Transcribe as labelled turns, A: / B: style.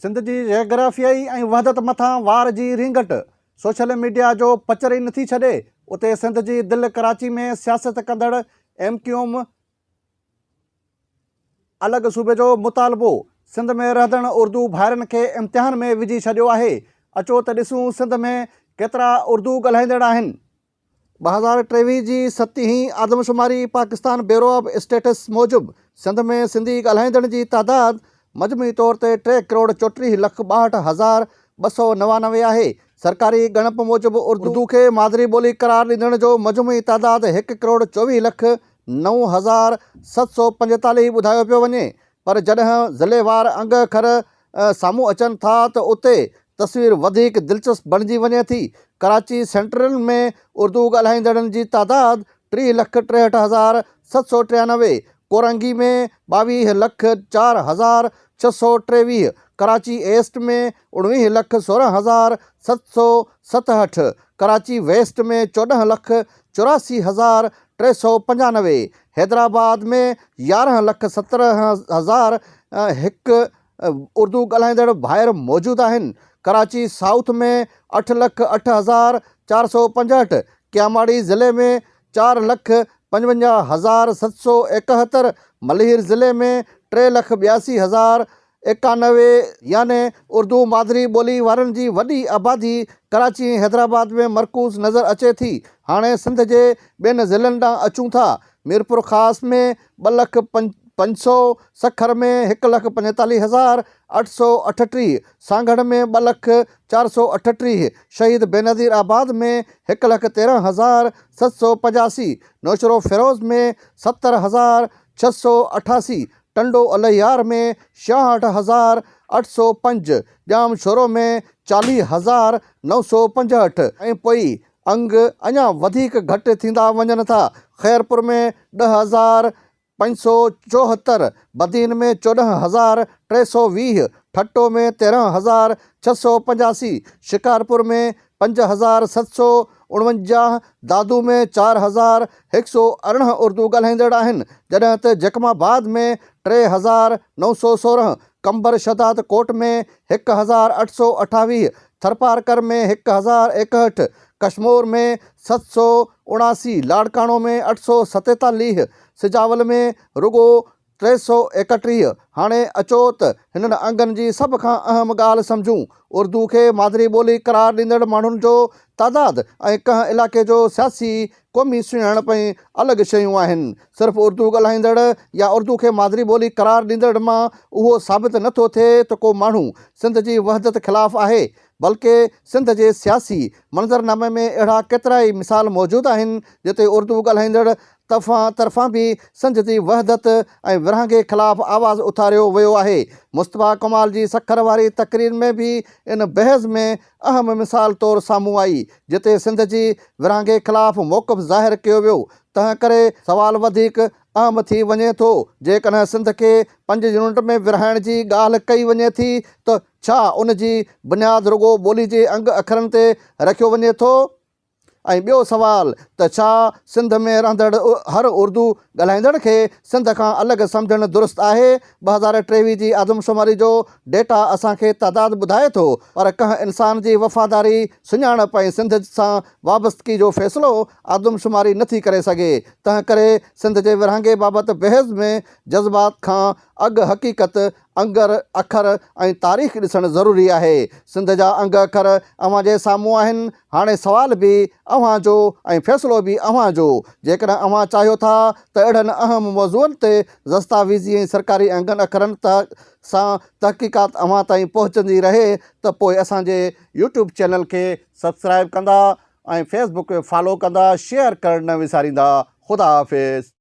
A: سنڌ جي جاگرافيائي ۽ وحدت مٿان وار جي رينگٽ سوشل ميڊيا جو پچر ئي نٿي ڇڏي، اتي سنڌ جي دل ڪراچي ۾ سياست ڪندڙ ايم ڪيو ايم الڳ صوبي جو مطالبو سنڌ ۾ رهندڙ اردو ڀائرن کي امتحان ۾ وجهي ڇڏيو آهي، اچو ته ڏسون سنڌ ۾ ڪيترا اردو ڳالهائيندڙ آهن. 2023 جي ستين آدمشماري پاڪستان بيورو آف اسٽيٽس موجب سنڌ ۾ سنڌي ڳالهائيندڙن جي تعداد مجموعي طور تي ٽي ڪروڙ 34 لک 62,299 آهي. سرڪاري ڳڻپ موجب اردو کي مادري ٻولي قرار ڏيندڙن جو مجموعي تعداد هڪ ڪروڙ 24 لک 9,745 ٻڌايو پيو وڃي پر جڏهن ضلعيوار انگ اکر سامهون اچن ٿا ته اتي تصوير وڌيڪ دلچسپ بڻجي وڃي ٿي. ڪراچي سينٽرل ۾ اردو ڳالهائيندڙن جي تعداد 30 لک 63,793، ڪورنگي ۾ 22 لک 4,623، ڪراچي ايسٽ ۾ 19 لک 16,767، ڪراچي ويسٽ ۾ 14 لک 84,395، حيدرآباد ۾ 11 لک 17,001 اردو ڳالهائيندڙ ڀائر موجود آهن. ڪراچي سائوٿ ۾ اٺ لک 8,465، ڪياماڙي ضلعي ۾ چار لک 55,771، ملير ضلعي ۾ ٽي لک 82,091 يعني اردو مادري ٻولي وارن جي وڏي آبادي ڪراچي ۽ حيدرآباد ۾ مرڪوز نظر اچي ٿي. هاڻي سنڌ جي ٻين ضلعن ڏانهن اچون ٿا. ميرپورخاص ۾ ٻه لک 500، سکر ۾ هڪ لک 45,838، سانگهڙ ۾ ٻه لک 438، شهيد بينظير آباد ۾ هڪ لک 13,785، نوشهروفيروز ۾ 70,688، ٽنڊو الهيار ۾ 66,805، ڄامشورو ۾ 40,965 ۽ پوء انگ اڃا وڌيڪ گهٽ ٿيندا وڃن ٿا، خيرپور ۾ 10,574، بدين ۾ 14,320، ٺٽو ۾ 13,685، شڪارپور ۾ 5,749، دادو ۾ 4,118 اردو ڳالهائيندڙ آهن، جڏهن ته جيڪب آباد ۾ 3,916، قمبر شهداد ڪوٽ ۾ 1,828، ٿرپارڪر ۾ 1,061، ڪشمور ۾ 779، لاڙڪاڻو ۾ 847، سجاول ۾ رڳو 331. هاڻي اچو ته هنن انگن جي سڀ کان اهم ڳالهه سمجهون. اردو کي مادري ٻولي قرار ڏيندڙ ماڻهن جو تعداد ۽ ڪنهن علائقي جو سياسي قومي سڃاڻپ ۽ الڳ شيون آهن. صرف اردو ڳالهائيندڙ يا اردو کي مادري ٻولي قرار ڏيندڙ مان اهو ثابت نه ٿو ٿئي ته ڪو ماڻهو سنڌ جي وحدت خلاف آهي بلڪه سنڌ جي سياسي منظرنامي ۾ اهڙا ڪيترائي مثال موجود آهن جتي اردو ڳالهائيندڙ طرفان به سنڌ جي وحدت ۽ ورهاڱي خلاف آواز اٿاريو ويو آهي. مصطفيٰ ڪمال جي سکر واري تقرير ۾ به ان بحث ۾ اهم مثال طور سامهون آئي، جتي سنڌ جي ورهاڱي خلاف موقف ظاهر ڪيو ويو، تنهن ڪري سوال وڌيڪ اهم ٿي وڃي ٿو، جيڪڏهن سنڌ کي پنج يونٽ ۾ ورهائڻ جي ڳالهه ڪئي وڃي ٿي ته ڇا ان جي بنياد رڳو ٻولي جي انگ اکرن تي رکيو وڃي ٿو؟ ۽ ٻيو سوال ته ڇا سنڌ ۾ رهندڙ هر اردو ڳالهائيندڙ کي سنڌ کان الڳ سمجهڻ درست آهي؟ 2023 جي آدمشماري جو ڊيٽا اسان کي تعداد ٻڌائي ٿو پر ڪنهن انسان جي وفاداري، سڃاڻپ ۽ سنڌ سان وابستگي جو فيصلو آدمشماري نٿي ڪري سگهي. تنهن ڪري سنڌ جي ورهاڱي بابت بحث ۾ جذبات کان اڳ حقيقت انگ اکر ۽ تاريخ ڏسڻ ضروري آهي. سنڌ جا انگ اکر اوهان جي سامهون آهن. هاڻي سوال به اوهان جو ۽ فيصلو به اوهان جو. جيڪڏهن اوهان چاهيو ٿا ته اهڙن اهم موضوعن تي دستاويزي ۽ سرڪاري انگن اکرن سان تحقيقات اوهان تائين پهچندي رهي ته پوء اسان جي يوٽيوب چينل کي سبسڪرائيب ڪندا ۽ فيس بڪ فالو ڪندا شيئر ڪرڻ نه وساريندا. خدا حافظ.